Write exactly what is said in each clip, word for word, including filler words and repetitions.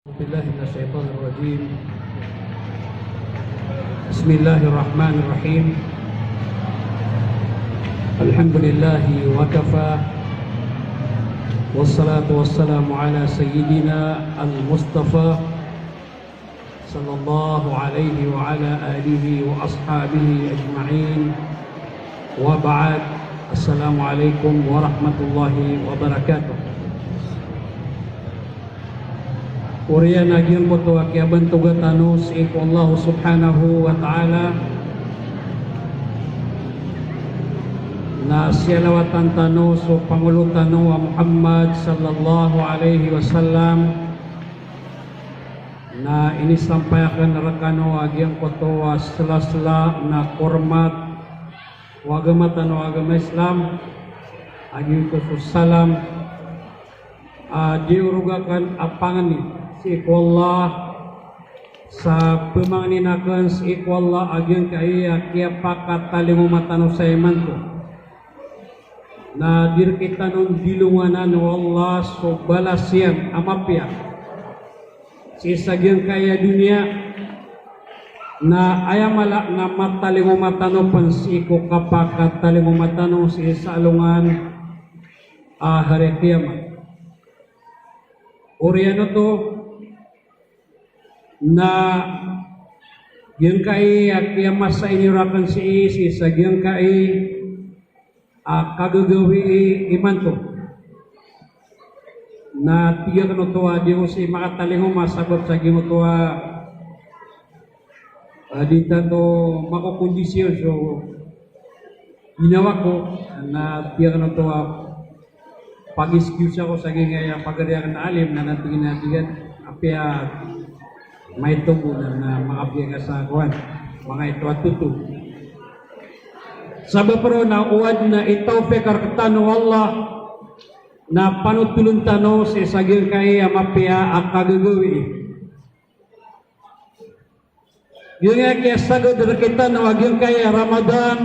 أعوذ بالله من الشيطان الرجيم. بسم الله الرحمن الرحيم. الحمد لله وكفى. والصلاة والسلام على سيدنا المصطفى صلى الله عليه وعلى آله وأصحابه أجمعين. وبعد. السلام عليكم ورحمة الله وبركاته. Oriyan a giyangkoto a kiyabantoga tano sii ko Allah Subhanahu wa Ta'ala, na siyalawatan tano so pangolo tano a Muhammad sallallahu alaihi wasallam, na inisampay akn rkano a giyangkoto a slasla na kormat o agama tano a agama Islam, a giyoto so salam a di orog akn a pangni sii ko Allah, sa pmangnin akn sii ko Allah a giyangkai a kiyapakatalingoma tano sa imanto, na di rktano dilonganan o Allah so balas iyan a mapiya sii sa giyangkai a doniya, na aya mala na matalingoma tano pn sii ko kapakatalingoma tano sii sa alongan a hari kiyamat. Oriyan oto na giyangkai a kiyamasa ini rakn sii, sii sa giyangkai a kagagawii imanto. Na tig akn oto a di ako sii makatalingoma sabap sa giyangkoto a, a, di tano makokondisyon so ginawa ko, na tig akn oto a pag-excuse ako sa giyangkaya pagari akn a alim, na tig iyan a tig iyan a apiya maito bo na, na makapiya ka sa kowan, manga ito a toto. Sabap roo na o adn a itawfiq rktano o Allah, na panotoln tano sii sa giyangkai a mapiya a kagagawii. Giyangkai a kiyasagad rktano a giyangkai a Ramadan,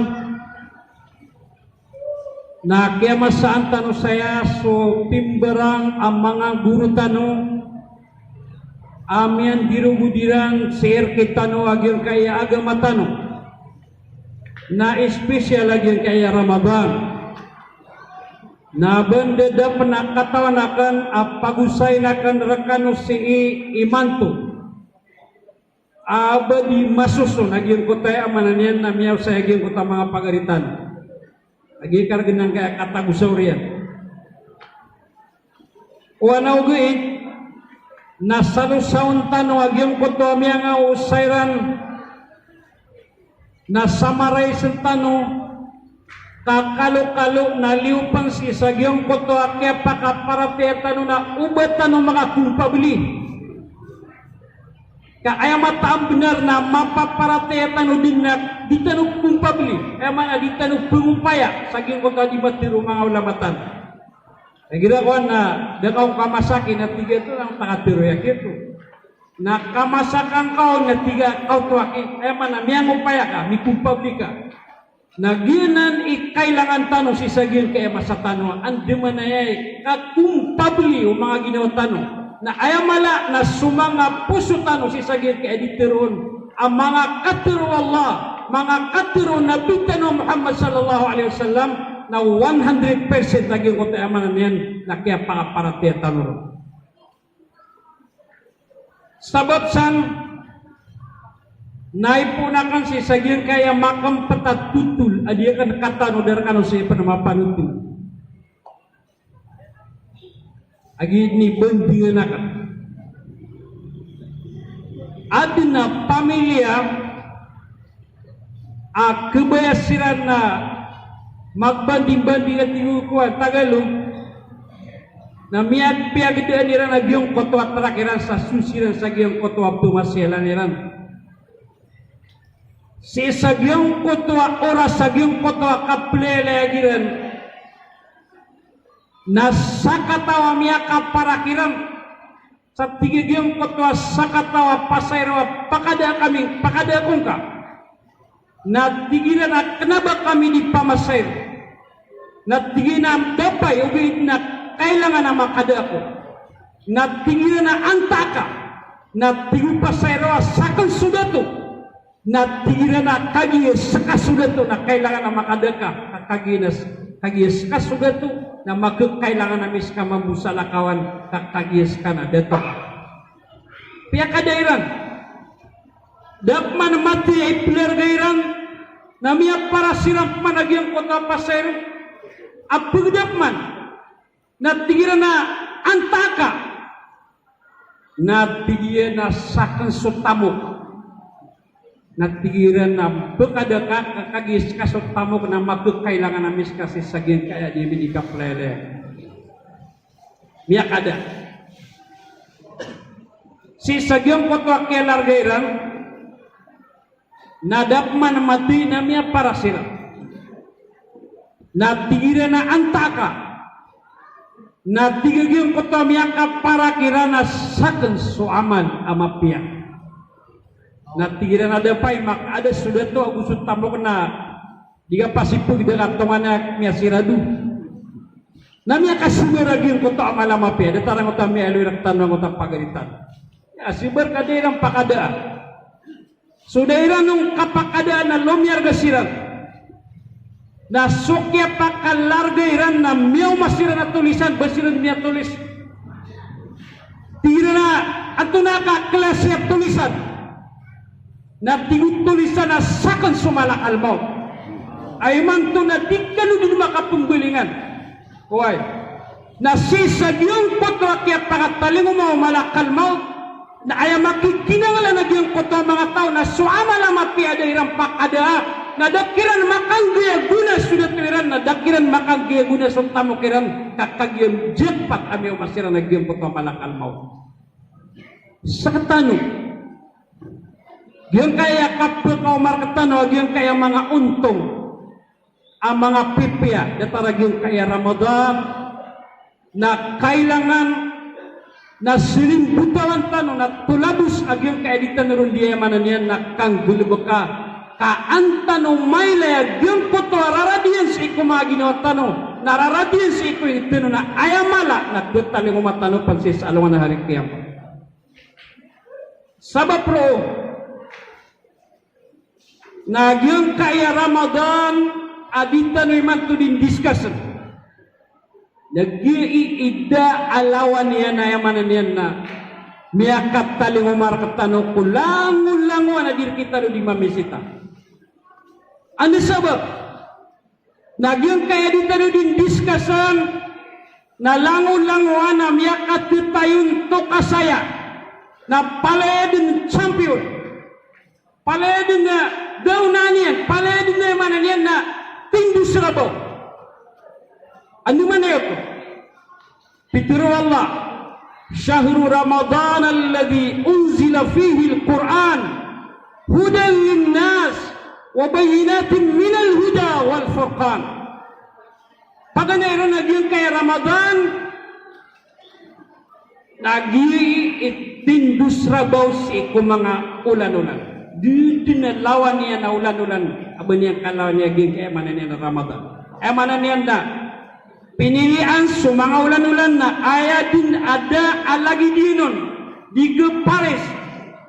na kiyamasaan tano saya so pimbarang a manga goro tano a miyandirogod iran sii rktano a giyangkai a agama tano, na special a giyangkai a Ramadan. Na banda da pn a katawan akn a pagosayn akn rkano sii imanto a ba di masoson a giyangkoto a, aya maana niyan na miyaosay a giyangkoto a manga pagari tano a gii kargn angkaya katagosa oriyan. Oway na ogaid na salosawn tano a giyangkoto a miyangaosay ran, na samarais tano ka kalokalo na liyopn sii sa giyangkoto a kiyapakaparatiyaya tano na o ba tano makakompabli. Ka aya mataan a bnar na mapaparatiyaya tano dn na di tano kompabli, aya maana di tano pngompaya sa giyangkoto a di matero o manga olama tano. Igira kowan na da ka on kamasakin a tig iyan oto na pakateroya kito. Na kamasakan ka on na tig iyan a kaoto aki, aya maana miyangompaya ka, mikompabli ka. Na giyanan i kailangan tano sii sa giyangkai a masa tano, andamanaya i kakompabli o manga ginawa tano. Na aya mala na so manga poso tano sii sa giyangkai a di teroon a manga katero o Allah, manga katero o Nabi tano a Muhammad sallallahu alaihi wasallam, na one hundred percent a giyangkoto a, aya maana niyan na kiyapakaparatiyaya tano ron. Sabap san na ipoon akn sii sa giyangkai a makmpt a totol a di akn katanod rkano sii pn a mapanotol a gii dn i bandingan akn. Adn a pamilya a khabaya siran na magbanding-banding a tig o kowan Tagalog, na miyagpiyagdaan iran a giyangkoto a trak iran sa so siran sa giyangkoto a pmasyalan iran. Sii sa giyangkoto a oras, sa giyangkoto a kaplayalayag iran, na sakataw a miyakaparak iran sa tig a giyangkoto a sakataw a pasahero a pakadaa kami, pakadaa ko ngka. Na tig iran a kna ba kami di pamasahero. Na tig iyan a da pay, ogaid na kailangan a makadaa ako. Na tig iran a antaa ka. Na tig o pasayro a sakn so dato. Na tig iran a kagiya ska so dato na kailangan a makada ka, ka kagiya na s-, kagiya ska so dato na makakailangan ami ska mambo salakawan ka kagiya ska na dato. Piyakada iran. Da pman mati a iplarga iran na miyaparas iran pman a giyangkoto a pasayro a pagda pman. Na tig iran a antaa ka. Na tig iyan a sakn so tamok. Na tig iran a pkada ka, ka kagiya ska so tamok na makakailangan ami ska sii sa giyangkaya di ami di kaplaylay. Miyakada. Sii sa giyangkoto a kiyalarga iran, na da pman mati na miyaparas iran. Na tig iran a antaa ka. Na tig a giyangkoto a miyakaparak iran a sakn so amal a mapiya. Na tig iran a da pay makaada so dato ago so tamok na di ka pasipg da ka tonganay a miyasirado. Na miyakasobar a giyangkoto a amal a mapiya, datar angkoto a miyaaloy rktano angkoto a pagari tano. Miyakasobar ka da iran pakadaa. So da iran on kapakadaan a lomiyarga siran. Na so kiyapakalarga iran na miyaoma siran a tolisan, ba siran miyatolis. Tig iran a antonaa ka klasi a tolisan. Na tig o tolisan a sakn so malakal mawt. Aya imanto na di kano dn makapmbalingan. Oway. Na sii sa giyangkoto a kiyapakatalingoma o malakal mawt, na aya makikinanglan a giyangkoto a manga taw na so amal a mapiya a da iran pakadaa, na da kiran makanggay a gona so dato iran, na da kiran makanggay a gona so tamok iran, ka kagiya jackpot a miyaoma siran a giyangkoto a malakal mawt. Sktano, giyangkaya kapkaoma rktano a giyangkaya manga ontong a manga pipiya, datar a giyangkaya Ramadan, na kailangan na slimbotawan tano, na tolabos a giyangkaya di tano ron di, aya maana niyan na kanggalbka, ka an tano mailay a giyangkoto a rarad iyan sii ko manga ginawa tano, na rarad iyan sii ko id tano na aya mala na khatalingoma tano pn sii sa alongan a hari qiyamah. Sabap roo, na giyangkaya Ramadan a di tano imanto di ndiscuss-en. Na giyai i da a lawan iyan, aya maana niyan na miyakatalingoma rktano ko langolangowan a di rktano di mamisita. Anda sabap? Na giyangkaya di tano di ndiscuss-en, na langolangowan a miyakatatayon to kasaya, na palaya dn champion, palaya dn na da onaan iyan, palaya dn na, aya maana niyan na tindos rabaw. Andamanaya oto? Pitharo o Allah, "Shahru Ramadan alladhi unzila fihil Qur'an hudan linnas wa bayyinatin minal huda wal furqan." Paganay ron a giyangkaya Ramadan, na giyai i tindos rabaw sii ko manga olanolan. Di dn a lawan iyan a olanolan a ba niyan kalawan iyan a giyangkaya, aya maana niyan a Ramadan. Aya maana niyan na pinilian so manga olanolan na aya dn a da a lagid iyan on, di khaparis,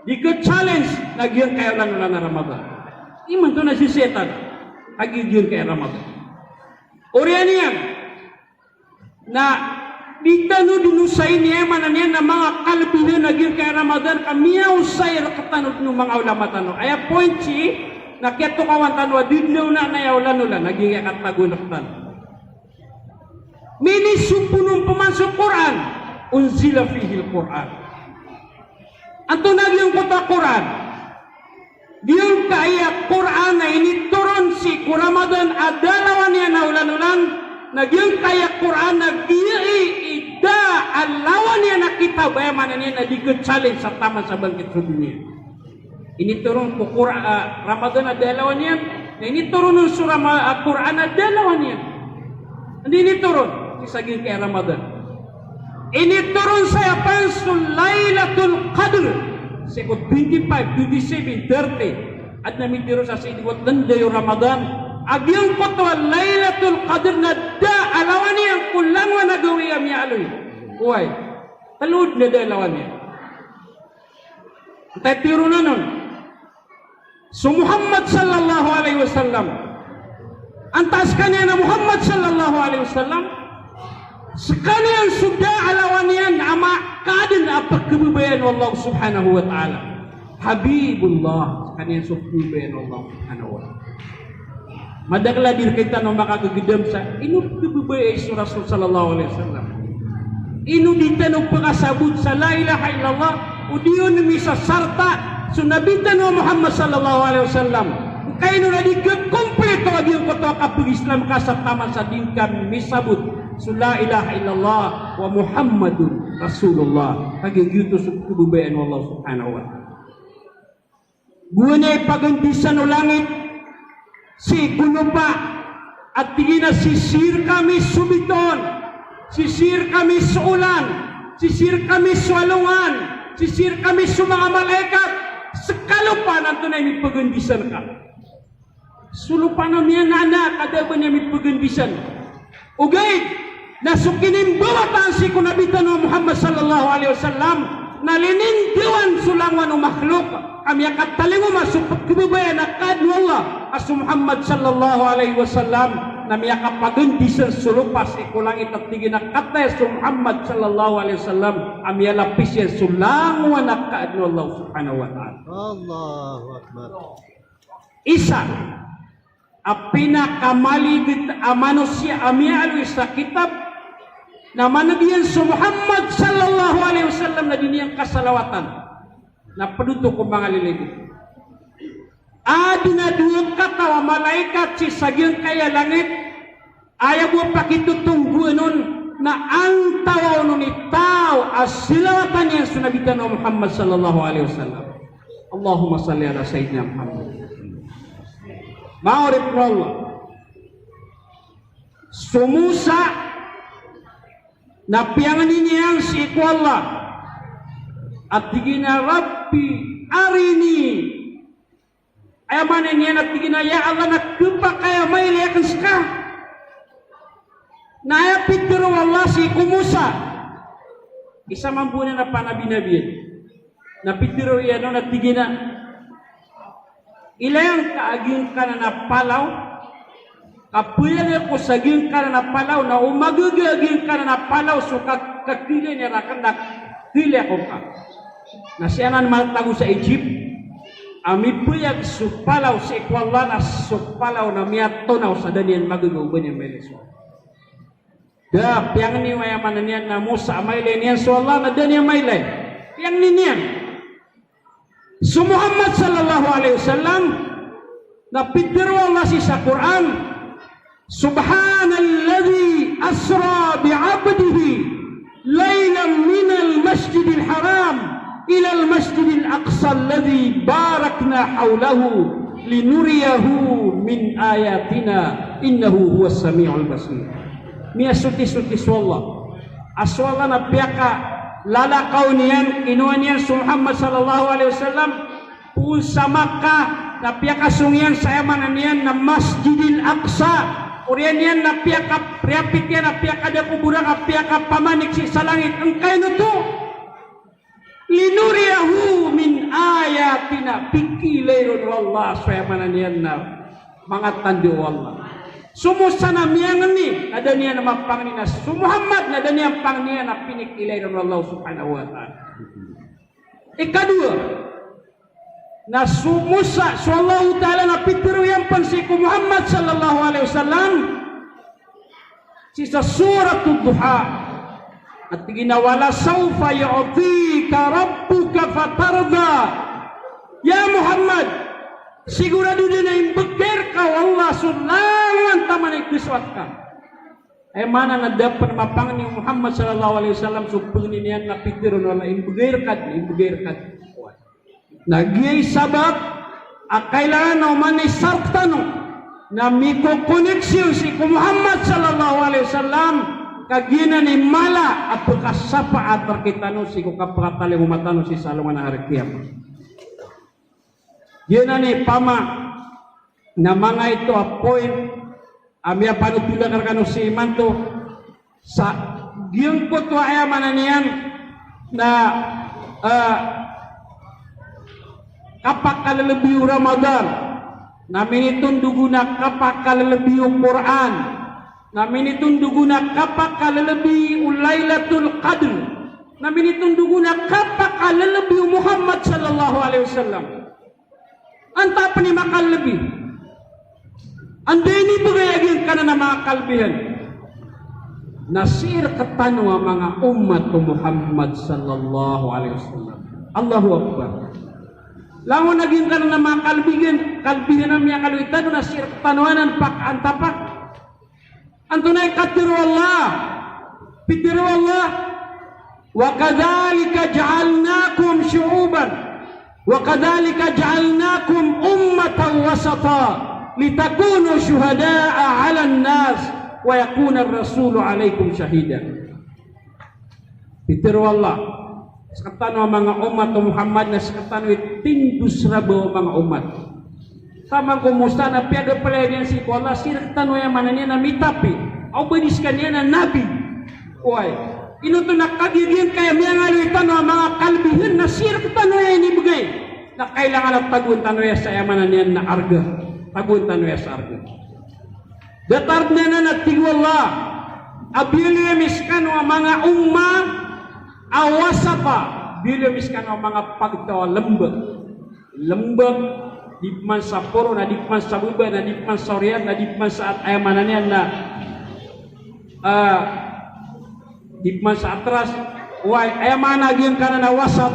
di kha-challenge, na giyangkaya olanolan a Ramadan. Imanto na si setan a giyangkaya Ramadan. Oriyan iyan na di tano dn osayin, aya maana niyan na manga kalebihan a giyangkaya Ramadan ka miyaosay rktano dn o manga olama tano. Aya point sii na kiyatokawan tano a di dn a onaan aya olanolan a giyangkaya katagoan rktano. Minisomponon pman so Qur'an, unzila fihil Qur'an. Antonaa giyangkoto a Qur'an? Giyangkaya Qur'an a initoron sii ko Ramadan a da a lawan iyan a olanolan, na giyangkaya Qur'an a giyai i da a lawan iyan a kitab, aya maana niyan na di kha-challenge sa taman sa bangkit so doniya. Initoron ko Qur'an, ah, Ramadan a da a lawan iyan, na initoron on so Rama-, ah, Qur'an a da a lawan iyan. Anda initoron? Sii sa giyangkaya Ramadan. Initoron saya pn so Lailatul Qadr. Sii ko twenty-five, twenty-seven, thirty. Adn a mitharo sa sii ko tnday o Ramadan a giyangkoto a Lailatul Qadr na da a lawan iyan ko langowan a gawii a miyaaloy. Oway. Tlo dn a da a lawan iyan. Antaa i tero anan on? So Muhammad sallallahu alaihi wasallam. Antaa skaniyan a Muhammad sallallahu alaihi wasallam? Skaniyan so da a lawan iyan a makaadn a pkhababayaan o Allah subhanahu wa ta'ala. Habibullah, skaniyan so pkhababayaan o Allah subhanahu wa ta'ala. Madakl a di rktano makagagdam sa ino pkhababayai so Rasul sallallahu alaihi wasallam. Ino di tano pkhasabot sa la ilaha illallah, o di on misasarta so Nabi tano a Muhammad sallallahu alaihi wasallam. Ka ino na di khakomplito a giyangkoto a kapag-Islam ka sa taman sa di ngka misabot so la ilaha illallah wa Muhammadun Rasulullah. Kagiya giyoto so pkhababayaan o Allah subhanahu wa ta'ala. Gowani a ipagndisn o langit sii ko lopa, a tig iyan a sisii rkami so bitoon, sisii rkami so olan, sisii rkami so alongan, sisii rkami so manga malaikat, ska lopa na antonaa i mipagndisn ka. So lopa na miyangaana ka da a ba niyan mipagndisn. Ogaid na so kinimbawataan sii ko Nabi tano a Muhammad sallallahu alaihi wasallam na linindawan so langowan o makhluk a miyakatalingoma so pkhababayaan a kaadn o Allah a so Muhammad sallallahu alaihi wasallam, na miyakapagndisn so lopa sii ko langit a tig iyan a kataya so Muhammad sallallahu alaihi wasallam a miyalapis iyan so langowan a kaadn o Allah subhanahu wa ta'ala. Allahu Akbar. Isa a pinakamaligid a manosiya a miyaaloy sa kitab na maneg iyan so Muhammad sallallahu alaihi wasallam na di niyan kasalawatan, na pd oto ko manga liligid. Adn a dowa kataw a malaikat sii sa giyangkaya langit, aya bo a pakitotonggoan on na antawaa on i taw a salawatan iyan so Nabi tano a Muhammad sallallahu alaihi wasallam. Allahumma salli ala Sayyidina Muhammad. Manga oripn o Allah. So Musa na piyangni niyan sii ko Allah a tig iyan a, "Rabbi arini." Aya maana niyan a tig iyan a, "Ya Allah, na khapakay a mailay akn ska." Na aya pitharo o Allah sii ko Musa, isa mambo anan a panabi-nabi iyan. Na pitharo iyan on a tig iyan a, "Ilay angka a giyangkanan a palaw, ka payag ako sa giyangkanan a palaw, na o magaga a giyangkanan a palaw so ka-, kakhailay niyan rakn na khailay ako ngka." Na sii anan maltago sa Egypt a mipayag so palaw sii ko Allah, na so palaw na miyatonaw sa da niyan magaga o ba niyan mailay so Allah. Da piyangni o, aya maana niyan na, Musa a mailay niyan so Allah, na da niyan mailay. Piyangni niyan. So Muhammad sallallahu alaihi wasallam na pitharo o Allah sii sa Qur'an, "Subhanalladhi asra bi'abdihi laylan minal masjidil haram ilal masjidil aqsa alladhi barakna hawlahu linuriyahu min ayatina innahu huwas sami'ul basir." Miyasotisoti so Allah. A so Allah na piyakalalakaw niyan, kinowa niyan so Muhammad sallallahu alaihi wasallam poon sa Makkah, na piyakasong iyan sa, aya maana niyan na, Masjidil Aqsa. Oriyan iyan na piyaka-, piyapit iyan a piyakada ko boran a piyakapamanik sii sa langit. Angkaino oto? "Linuriyahu min ayatina," pkhailay ron o Allah so, aya maana niyan na, manga tanda o Allah. So Musa na miyangni, na da niyan mapangni, na so Muhammad na da niyan pangni, na pkhailay ron o Allah subhanahu wa ta'ala. Ikadowa, na so Musa, so Allahu Ta'ala na pitharo iyan pn sii ko Muhammad sallallahu alaihi wasallam, sii sa Suratud Duha, a tig iyan a, "Wala sawfa yu'tika rabbuka fatarda." Ya Muhammad, sigorado dn a imbgay rka o Allah so langowan taman a ikhasowat ka. Aya maana na da pn mapangni o Muhammad sallallahu alaihi wasallam so pangni niyan na pitharo o Allah, imbgay rka dn, imbgay rka dn. Na giya i sabap a kailangan o oman i sark tano na mikokoneksiyon sii ko Muhammad sallallahu alaihi wasallam, ka giyanan i mala a pkasapaat rktano sii ko kapakatalingoma tano sii sa alongan a hari kiyamat. Giyanan i pama na manga ito a point a miyapanothol akn rkano sii imanto sa giyangkoto a, aya maana niyan na, eh, Kapakalelebi o Ramadan, na minitondogo na kapakalelebi o Qur'an, na minitondogo na kapakalelebi o Lailatul Qadr, na minitondogo na kapakalelebi o Muhammad sallallahu alaihi wasallam. Antaa pen i makalelebi? Anda inibegay a giyangkanan a manga kalbi hen? Na sii rektano a manga ummat o Muhammad sallallahu alaihi wasallam. Allahu Akbar. Langon a giyangkanan a manga kalbi hen, kalbi hen a miyakalbi tano na sii rektano anan pak antapa. Antonaa i katharo o Allah? Pitharo o Allah, "Wa kadhalika ja'alnakum shu'uban, wa kadhalika ja'alnakum ummatan wasata, litakunu shuhada'a 'alan nas, wa yakuna ar-rasulu 'alaikum shahida." Pitharo o Allah, sektano a manga ummat o Muhammad na sektano i tindosrabaw a manga ummat. Taman ko Musa na piyagapalaya niyan sii ko Allah, sii rektano aya maana niyan na mitapi. Aw ba di sekaniyan na nabi. Oway. Ino oto na kagiya giyangkaya miyangaloy tano a manga kalbi hen na sii rektano aya inibegay. Na kailangan a tagoan tano aya sa aya maana niyan na arga. Tagoan tano aya sa arga. Datar den anan a tig o Allah a biyaloy ami sekano a manga umma a wasata, biyaloy ami sekano a manga pagtaw a lembek. Lembek, di peman sa poro, na di peman sa beba, na di peman sa oriyan, na di peman sa at-, aya maana niyan na, ah, di peman sa atras. Oway, aya maana giyangkanan a wasat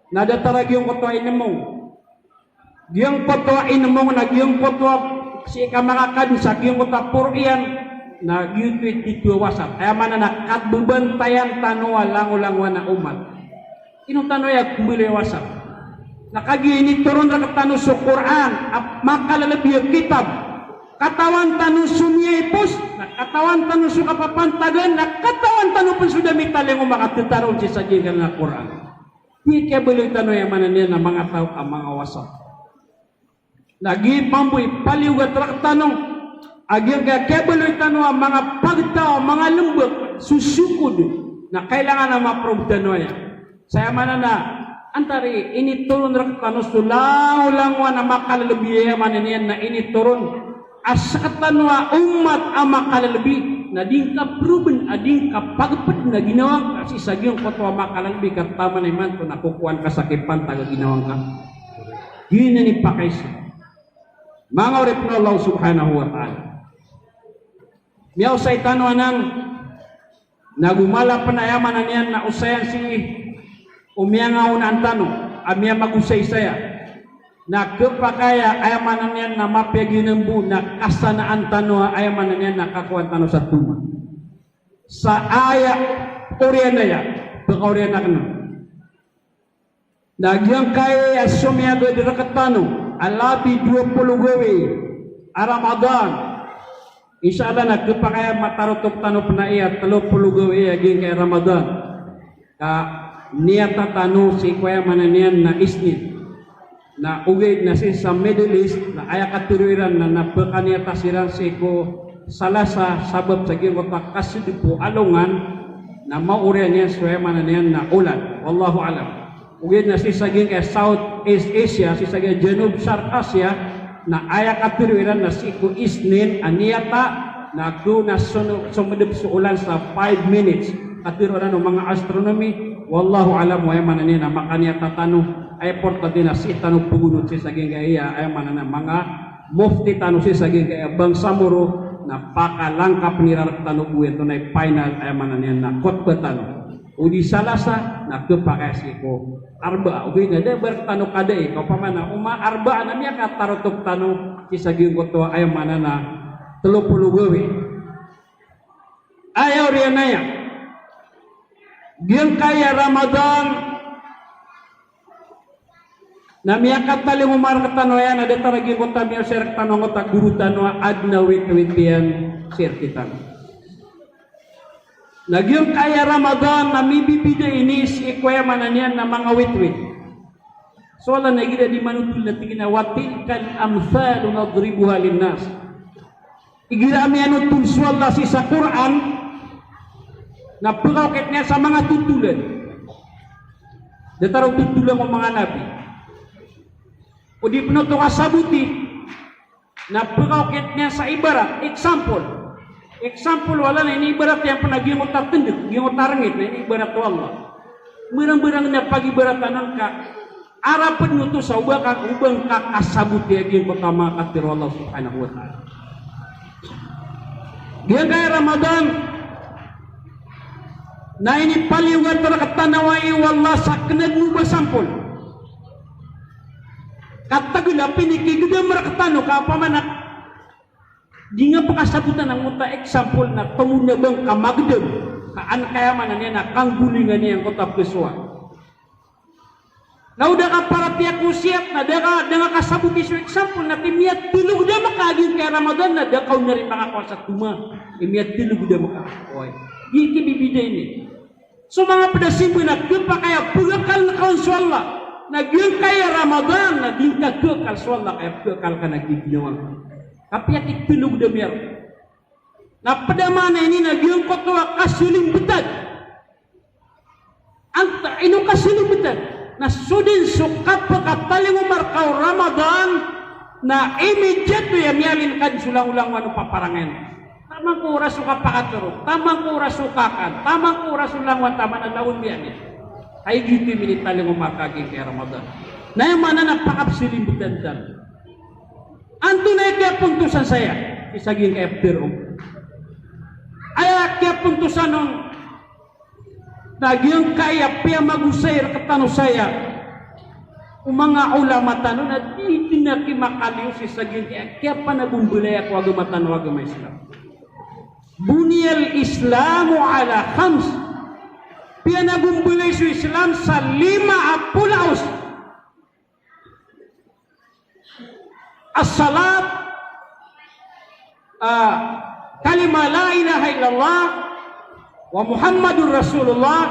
na datar a giyangkoto a inemong. Giyangkoto a inemong na giyangkoto a sii ka manga kadosa, giyangkoto a poro iyan, na giyoto i titho a wasat. Aya maana na kabebantayan tano a langolangowan a ummat. Ino tano aya kembaloy a wasat? Na kagiya initoron rektano so Qur'an, a makalelebi a kitab. Katawan tano so miyaipos, na katawan tano so kapapantagan, na katawan tano pen so da mitalingoma ka tetaroon sii sa giyangkanan a Qur'an. Di kiyabaloy tano aya maana niyan na manga taw a manga wasat. Na giya mambo i paliyogat rektano a giyangkaya kiyabaloy tano a manga pagtaw a manga lembek, so sokod, na kailangan a maprob tano aya. Sa aya maana na antaa i initoron rektano so langolangowan a makalelebi, aya maana niyan na initoron a sektano a ummat a makalelebi, na di ngka proben, a di ngka pagped na ginawa ngka sii sa giyangkoto a makalelebi ka taman imanto na kokowan ka sa kipantag a ginawa ngka. Giyanan i pakaiza. Manga oripen o Allah subhanahu wa ta'ala. Miyaosay tano anan na gomala pen aya maana niyan na osayan sii o miyangaonaan tano a miyamagosay saya. Na kepakay a aya maana niyan na mapiya giyanan bo na kasanaan tano a aya maana niyan na kakowan tano sa toma. Sa aya oriyan aya, pekaoriyan aken. Na giyangkaya somiyagad rektano a labi dowa polo gawii a Ramadan. Insha Allah na kepakay a matarotok tano pen aya telo polo gawii a giyangkaya Ramadan. Ka niyata tano sii ko aya maana niyan na Isnin. Na ogaid na sii sa Middle East, na aya katharo iran na, na pekaniyata siran sii ko Salasa, sabap sa giyangkoto a kasedep o alongan, na maoriyan iyan so aya maana niyan na olan. Wallahu alam. Ogaid na sii sa giyangkaya South East Asia, sii sa giyangkaya Janub Sharq Asia, na aya katharo iran na sii ko Isnin a niyata, na go na sono-, somedep so olan sa five minutes. Katharo iran o manga astronomy, wallahu alam, o aya maana niyan na makaniyata tano, aya importante na sii tano pegonot sii sa giyangkaya, aya maana na manga mufti tano sii sa giyangkaya Bangsamoro, na pakalangkapen iran rektano bo, antonaa i final, aya maana niyan na khutbah tano. O di Salasa, na kepakay sii ko Arbaa. Ogaid na da a ba rektano kadai, ka opama na o ma-Arbaa na miyakatarotok tano sii sa giyangkoto a aya maana na telo polo gawii. Aya oriyan aya, giyangkaya Ramadan na miyakatalingoma rektano aya na datar a giyangkoto a miyaosay rektano angkoto a goro tano a aden a witwit iyan sii rektano. Na giyangkaya Ramadan na mibibida ini sii ko aya maana niyan na manga witwit. So Allah na igira di manotol na tig iyan a, "Wa tilkal amthalu nadribuha linnas." Igira a miyanotol so Allah sii sa Qur'an, na pekaokit iyan sa manga totolan. Datar o totolan o manga nabi. O di pen oto kasaboti. Na pekaokit niyan sa ibarat, example. Example, wala na iniibarat iyan pen a giyangkoto a tendek, giyangkoto a rengit, na iniibarat o Allah. Merang-merang na pagibaratan on ka, arap den oto sa oba ka, oba ngka kasaboti a giyangkoto a manga katero o Allah subhanahu wa ta'ala. Giyangkaya Ramadan, na inipaliyogat rektano aya o Allah sa kena den oba sampol. Kategel a pinikigedam rektano ka opama na di nga pekasabotan angkoto a example na tomo na ba ngka magedam, ka an kaya maana niyan na kanggolingan iyan angkoto a pesowa. Na o da ka paratiyaya ko siyap, na da ka, da nga kasaboti so example, na tig iyan miyatelogedam ka a giyangkaya Ramadan, na da ka on ari makakowasa toma, i miyatelogedam ka. Oway. Di kibibida ini. So manga ped a simba na kepakay a pegakalen ka on so Allah. Na giyangkaya Ramadan, na di ngka kekal so Allah, kaya pegakal ka na gii ginawa ngka. Kapiya kitelogedam iyan. Na ped a maana ini na giyangkoto a kasolimbetan. Anta, ino kasolimbetan? Na so den so kapekatalingoma reka o Ramadan, na immediate a miyaaloy ngka den so langolangowan o paparangayan. Taman ko oras o kapakatero, taman ko oras o kakan, taman ko oras o langowan, taman a langon miyaaloy. Ay giyoto i minitalingoma reka a giyangkaya Ramadan. Na aya maana na pakasolimbetan tano. Antonaa i kiyapontosan saya? Isa giyangkaya peder on. Aya kiyapontosan on, na giyangkaya piyamagosay rektano saya o manga ulama tano na di den aki makaliyo sii sa giyangkaya kiyapanagombalaya ko agama tano a agama Islam. Buniyal Islamu ala khams. Piyanagombalay so Islam sa lima a polaos. As-salat, ah, kalima la ilaha illallah wa Muhammadur Rasulullah,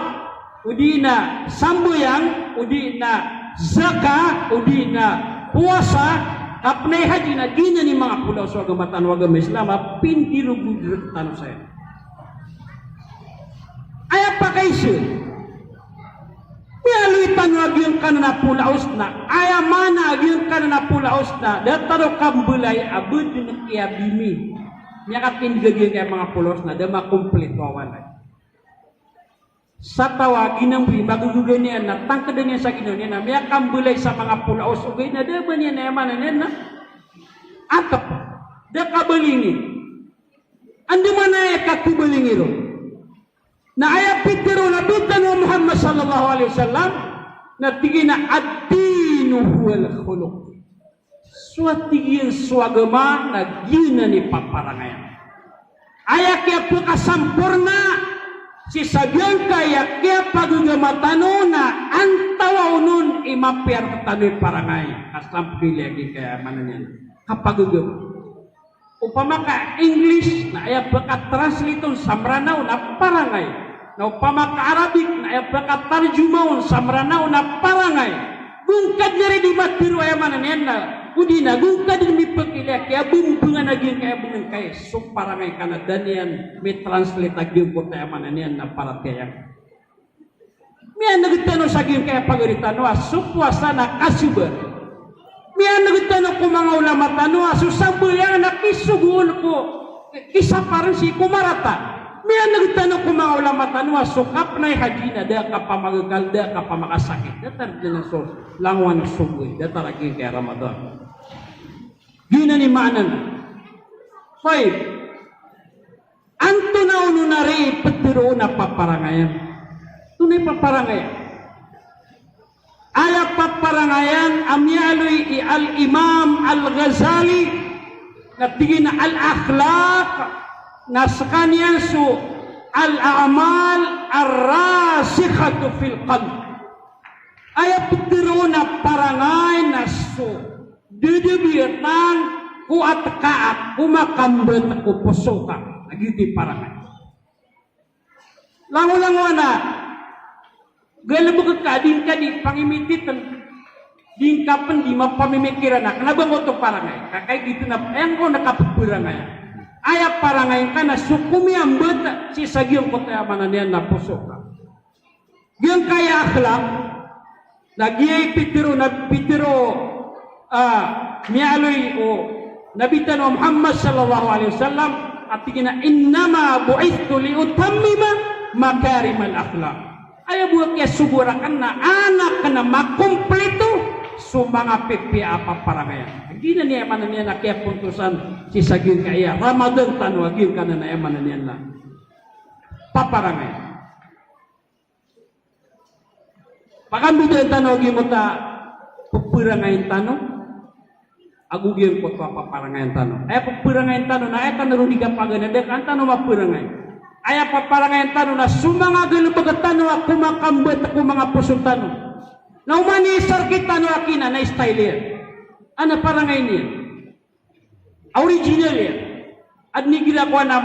odi na sambayang, odi na zakat, odi na powasa, kapenay haji, na giyanan i manga polaos o agama tano a agama Islam a pindirogod rektano saya. Aya pakaiza, miyaaloy tano a giyangkanan a polaos na, aya maana a giyangkanan a polaos na, da tano kambalay a ba den kiyabimi. Miyakatindeg a giyangkaya manga polaos na da makomplito a walay. Sa taw a ginambi, magagaga niyan na tangkeda niyan sa ginawa niyan na miyakambalay sa manga polaos, ogaid na da ba niyan, aya maana niyan na atep. Da kabalingi. Andamanaya i kakebalingi ron? Na aya pitero o Nabi tano a Muhammad sallallahu alaihi wasallam, na tig iyan a, "Ad-dinu huwal khuluq." So, a tig iyan, so agama na giyanan i paparangayan. Aya kiyapekasamporna sii sa giyangkaya kiyapagagama tano na antawaa on i mapiya rektano i parangay. Kasampeli a giyangkaya maana niyan kapagagama. Opama ka English, na aya pekatranslate on sa Meranaw na parangay. Na opama ka Arabic, na aya pekatarjuma on sa Meranaw na parangay. Go ngka den ari di matero, aya maana niyan na, odi na go ngka den mipekiilay a kiyabembengan a giyangkaya benengkaya so parangay ka na da niyan mitranslate a giyangkoto, aya maana niyan na paratiyaya. Miyaneg tano sa giyangkaya pagari tano a so powasa na kasobat. Miyaneg tano ko manga ulama tano a so sambayang na kisogoon ko, kisaparen sii ko marata. Miyaneg tano ko manga ulama tano a so kapenay haji na da kapamagakal, da kapamakasakit. Datar den a so langowan o sogo, datar a giyangkaya Ramadan. Giyanan i maana na. Tayyib. Antonaa onon ari i petero on a paparangayan? Antonaa i paparangayan? Aya paparangayan a miyaaloy i Al-Imam Al-Ghazali na tig iyan a al-akhlaq, na sekaniyan so al-a'mal ar-rasikhatu fil qalb. Aya petero on a parangay na so dedebiyatan ko atekaak ko makambat ko poso ka. Na giyoto i parangay. Langolangowan a galebek ka a di ngka di pangimititen, di ngka pen di mapamimikiran a kena ba ngka oto parangay. Ka kagiya giyoto na aya ngka on a kapeperangay. Aya parangay ngka na so komiyambat sii sa giyangkoto, aya maana niyan na poso ka. Giyangkaya akhlaq, na giya i pitero, na pitero Ah, miyaaloy o Nabi tano a Muhammad sallallahu alaihi wasallam a tig iyan a, "Innama bu'ithtu li utammima makarimal akhlaq." Aya bo a kiyasogo rakn na aden a makomplito so manga pipiya a paparangayan. Giyanan i maana niyan a kiyapontosan sii sa giyangkaya Ramadan tano a giyangkanan a aya maana niyan na paparangayan. Pakambidaan tano a giyangkoto a peperangayan tano ago giyangkoto a paparangayan tano. Aya peperangayan tano na aya tano ron di kapaganad a an tano maperangay. Aya paparangayan tano na so manga galebek tano a komakambat ko manga poso tano. Na oman i isa rektano a kina na style iyan. Ana parangay niyan a original iyan. Aden igira kowan a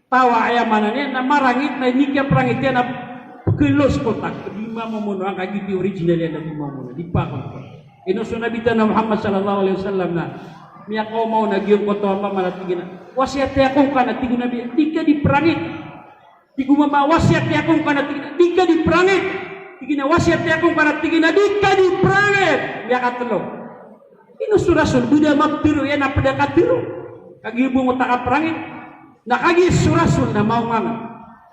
taw a aya maana niyan na marangit, na inikiyaprangit iyan na pekelos kotak. Di mamomono angkai giyoto i original iyan na di mamono, di pakoto. Ino so Nabi tano a Muhammad sallallahu alaihi wasallam na miyakaoma on a giyangkoto a mama na tig iyan a, "Wasiyati ako ngka," na tig o Nabi, "di ka di prangit." Tig o mama, "Wasiyati ako ngka," na tig iyan a, "Di ka di prangit." Tig iyan a, "Wasiyati ako ngka," na tig iyan a, "Di ka di prangit." Miyakatelo. Ino so Rasul, beda mapetero iyan a peda katero. Kagiya bo ngkoto a kaprangit. Na kagiya so Rasul na maonga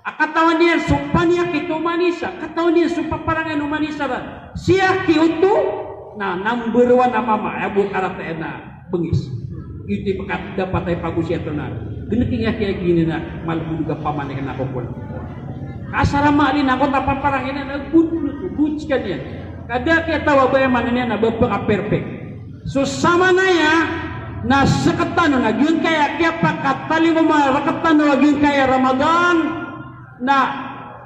a katawan iyan so paniyakit o oman i isa, katawan iyan so paparangayan o oman i isa, na siyaki oto, na number one a mama, aya bo karata iyan a bengis. Giyoto i pekadapat a ipagosiyat on a geneki ngka kiya gini na malbod ka pamanik na kokol. Kasar a mali na ngkoto a paparangayan na bud oto, bud sekaniyan. Ka da kiyataw a ba aya maana niyan na ba pekaperfect. So samanaya na sektano na giyangkaya kiyapakatalingoma rektano a giyangkaya Ramadan, na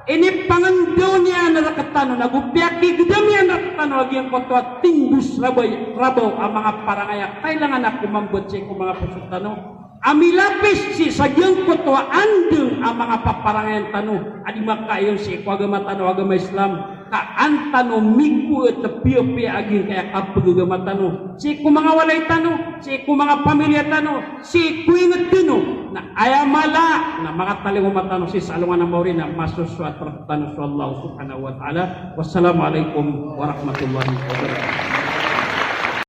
inipangendaw niyan rektano, na go piyakigedam iyan rektano a giyangkoto a tindos rabaw, rabaw a manga parangay a kailangan a komambat sii ko manga poso tano a milapis sii sa giyangkoto a andeng a manga paparangayan tano a di makaayon sii ko agama tano a agama Islam, ka an tano mikowa a piyapiya a giyangkaya kapagagama tano sii ko manga walay tano, sii ko manga pamilya tano, sii ko inget tano. Na aya mala na makatalingoma tano sii sa alongan a maori na masosoat rektano so Allah subhanahu wa ta'ala. Wassalamu alaikum warahmatullahi wabarakatuh.